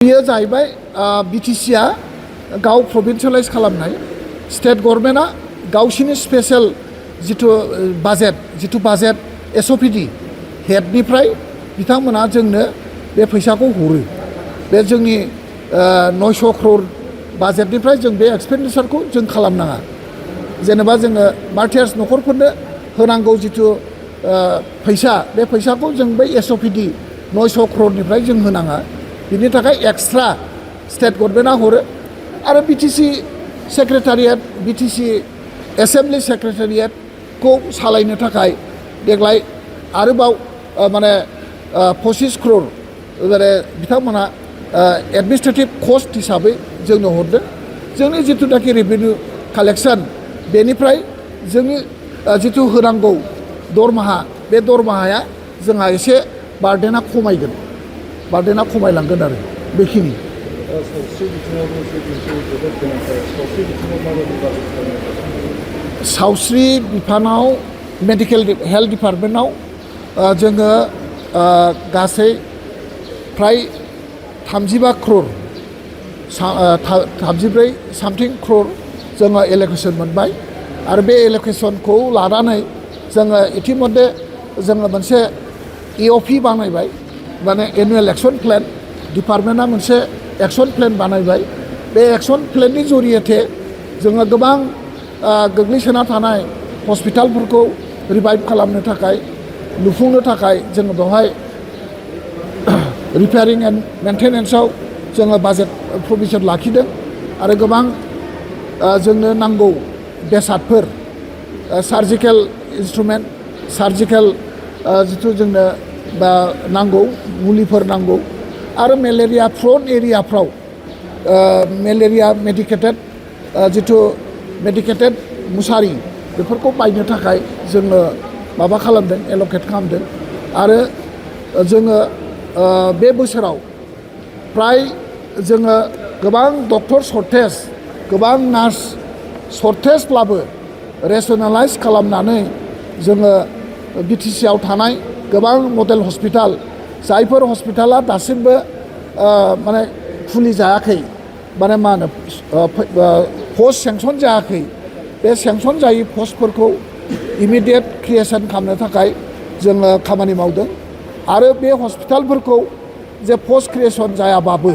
बेयो जाहैबाय बिटिसिआ गाव प्रभिन्सियेलाइज खालामनाय स्टेट गभर्नमेन्टआ गावसिनि स्पेशल जिथु बाजेट एसअपिडि हेडनिफ्राय बिथांमोना जोंनो बे फैसाखौ हरो। बे जोंनि 900 crore बाजेटनिफ्राय जों बे एक्सपेन्डिचारखौ जों खालामनाङा। जेनेबा जोङो मार्टियार्स न'खरफोरनो होनांगौ जिथु फैसा, बे फैसाखौ जों बै एसअपिडि 900 crore जों होनाङा। बिनि थाखाय एक्सट्रा स्टेट गभर्नमेन्टआ हरो। आरो बिटिसि सेक्रेटारियेट, बिटिसि एसेम्बलि सेक्रेटारियेटखौ सालायनो थाखाय देग्लाय आरोबाव 25 crore माने बिथांमोना एडमिनिस्ट्रेटिभ कस्ट हिसाबै जोंनो हरदों। जोंनि जिथुनाखि रेभिनिउ कालेक्सन बेनिफ्राय जोंनि जिथु होनांगौ दरमाहा, बे दरमाहाया जोंहा एसे बार्डेना खमायगोन, बार्डेना खमायलांगोन आरो बेखिनि। सावस्रि बिफानाव मेडिकेल हेल्थ डिपार्टमेन्टआव जोङो गासै फ्राय 35 crore 34 something crore जोङो एल'केसन मोनबाय। आरो बे एल'केसनखौ लानानै जोङो इतिमध्ये जोङो मोनसे EOP बानायबाय, माने एनुवेल एक्सन प्लेन। डिपार्टमेन्टआ मोनसे एक्सन प्लेन बानायबाय। बे एक्सन प्लेननि जरियते जोङो गोबां गोग्लैसोना थानाय हस्पिटालफोरखौ रिभाइभ खालामनो थाखाय, लुफुंनो थाखाय जोङो बेवहाय रिपेयारिं एन्ड मेन्टेनेन्सआव जोङो बाजेट प्रभिजन लाखिदों। आरो गोबां जोंनो नांगौ बेसादफोर, सार्जिकेल इन्सट्रुमेन्ट, सार्जिकेल जिथु जोंनो नांगौ मुलिफोर नांगौ। आरो मेलेरिया प्रन एरियाफ्राव मेलेरिया मेडिकेटेड मुसारि बेफोरखौ बायनो थाखाय जोङो माबा खालामदों, एल'केट खालामदों। आरो जोङो बे बोसोराव फ्राय जोङो गोबां डक्टर सर्टेज, गोबां नार्स सर्टेजब्लाबो रेसनेलाइज खालामनानै जोङो बिटिसिआव थानाय गोबां मडेल हस्पिटाल, जायफोर हस्पिटाला दासिमबो माने खुलि जायाखै, माने मा होनो पस्ट सेंसन जायाखै, बे सेंसन जायै पस्टफोरखौ इमिडियेट क्रिएसन खालामनो थाखाय जोङो खामानि मावदों। आरो बे हस्पिटालफोरखौ जे पस्ट क्रिएसन जायाबाबो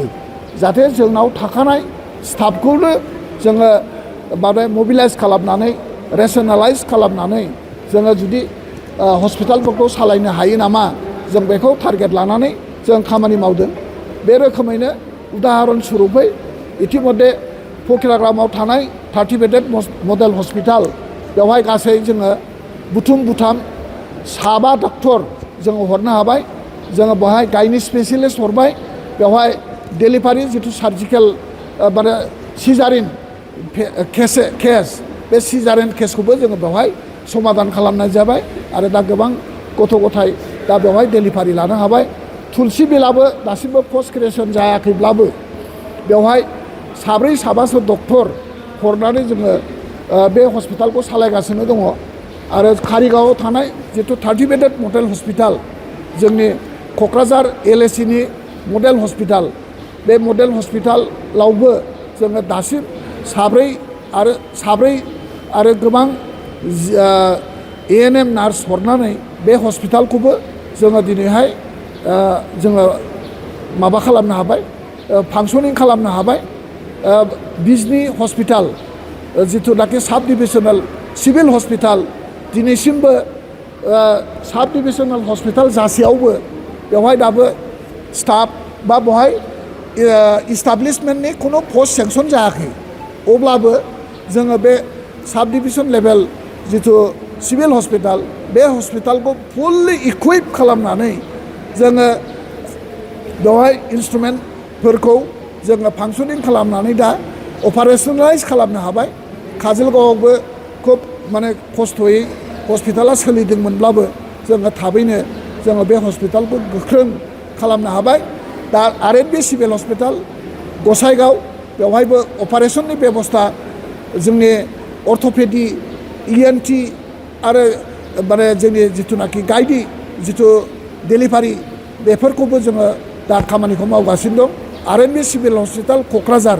जाहाथे जोंनाव थाखानाय स्टाफखौनो जोङो मबिलाइज खालामनानै, रेसनेलाइज खालामनानै जोङो जुदि हस्पिटालफोरखौ सालायनो हायो नामा, जों बेखौ टारगेट लानानै जों खामानि मावदों। बे रोखोमैनो उदाहरन सुरुपै इतिमध्ये फकिराग्रामाव थानाय 30 बेडेड मडेल हस्पिटाल, बेवहाय गासै जोङो बुथुम 7 डक्टर जोङो हरनो हाबाय। जोङो बेवहाय गायनि स्पेसियलिस्ट हरबाय। बेवहाय डेलिभारि जिथु सार्जिकेल माने सिजारिन केस, बे सिजारिन केसखौबो जोङो बेवहाय समाधान खालामनाय जाबाय। आरो दा गोबां गथ' गथाय दा बेवहाय डेलिभारि लानो हाबाय। तुलसि बिलाबो दासिमबो पस्ट क्रिएसन जायाखैब्लाबो बेवहाय 4-5 डक्टर हरनानै जोङो बे हस्पिटालखौ सालायगासिनो दङ। आरो कारिगावआव थानाय जिथु 30 बेडेड मडेल हस्पिटाल, जोंनि क'क्राझार LACनि मडेल हस्पिटाल, बे मडेल हस्पिटालावबो जोङो दासिम 4 आरो गोबां ANM नार्स हरनानै बे हस्पिटालखौबो जोङो दिनैहाय जोङो माबा खालामनो हाबाय, फांसनिं खालामनो हाबाय। बिजनि हस्पिटाल जिथुनाखि साब डिभिजनेल सिभिल हस्पिटाल, दिनैसिमबो साब डिभिजनेल हस्पिटाल जासेयावबो बेवहाय दाबो स्टाफ बा बेवहाय इस्टाब्लिशमेन्टनि खुनु पस्ट सेंसन जायाखै। अब्लाबो जोङो बे साब डिभिजन लेभेल जिथु सिभिल हस्पिटाल, बे हस्पिटालखौ फुल्लि इकुइप खालामनानै जोङो बेवहाय इन्सट्रुमेन्टफोरखौ जोङो फांसनिं खालामनानै दा अपारेशनेलाइज खालामनो हाबाय। काजलगावआवबो खुब माने खस्थ'यै हस्पिटाला सोलिदोंमोनब्लाबो जोङो थाबैनो जोङो बे हस्पिटालखौ गोख्रों खालामनो हाबाय। दा RNB सिभिल हस्पिटाल गसाइगाव, बेवहायबो अपारेशननि बेबस्था, जोंनि अर्थ'पेडि, ENT आरो माने जोंनि जिथुनाखि गायनि जिथु डेलिभारि बेफोरखौबो जोङो दा खामानिखौ मावगासिनो दं। आरएनबि सिभिल हस्पिटाल क'क्राझार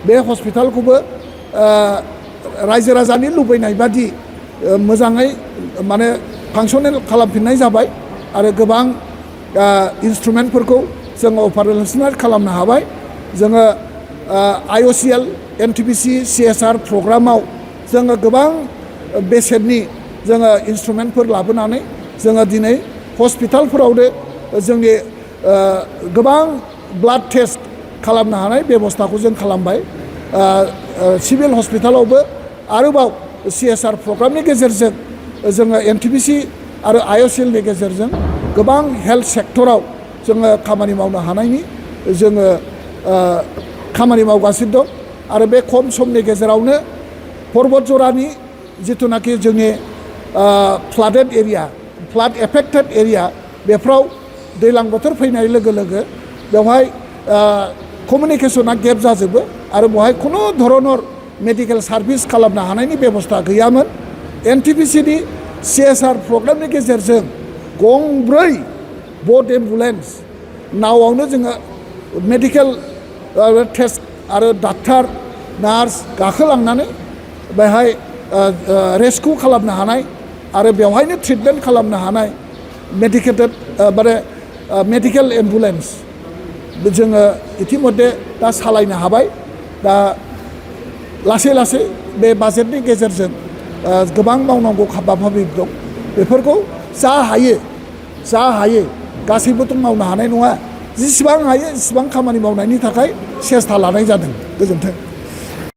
बे हस्पिटालखौबो रायजो राजानि लुबैनाय बादि मोजाङै माने फांसनेल खालामफिननाय जाबाय आरो गोबां इन्सट्रुमेन्टफोरखौ जोङो अपारेशनेल खालामनो हाबाय जोङो IOCL NTPC CSR प्रग्रामाव जोङो गोबां बेसेननि जोङो इन्सट्रुमेन्टफोर लाबोनानै जोङो दिनै हस्पिटालफोरावनो जोंनि गोबां ब्लाड टेस्ट खालामनो हानाय बेबस्थाखौ जों खालामबाय सिभिल हस्पिटालावबो आरोबाव CSR प्रग्रामनि गेजेरजों जोङो NTPC आरो IOCL नि गेजेरजों गोबां हेल्थ सेक्टराव जोङो खामानि मावनो हानायनि जोङो खामानि मावगासिनो दं आरो बे खम समनि गेजेरावनो पर्बतजरानि जिथुनाखि जोंनि फ्लाडेड एरिया फ्लाड एफेक्टेड एरिया बेफ्राव दैज्लां बोथोर फैनाय लोगो लोगो बेवहाय कमिउनिकेशना गेप जाजोबो आरो बेवहाय खुनु धरनर मेडिकेल सार्भिस खालामनो हानायनि बेबस्था गैयामोन NTPC नि CSR प्रग्रामनि गेजेरजों गंब्रै बट एम्बुलेन्स नावआवनो जोङो मेडिकेल टेस्ट आरो डाक्टार नार्स गाखोलांनानै बेहाय रेस्किउ खालामनो हानाय आरो बेवहायनो ट्रिटमेन्ट खालामनो हानाय मेडिकेल एम्बुलेन्स जोङो इतिमध्ये दा सालायनो हाबाय दा लासै लासै बे बाजेटनि गेजेरजों गोबां मावनांगौ हाबाफारि दं बेफोरखौ जा हायो गासैबोथ' मावनो हानाय नङा जेसेबां हायो एसेबां खामानि मावनायनि थाखाय सेस्था लानाय जादों गोजोन्थों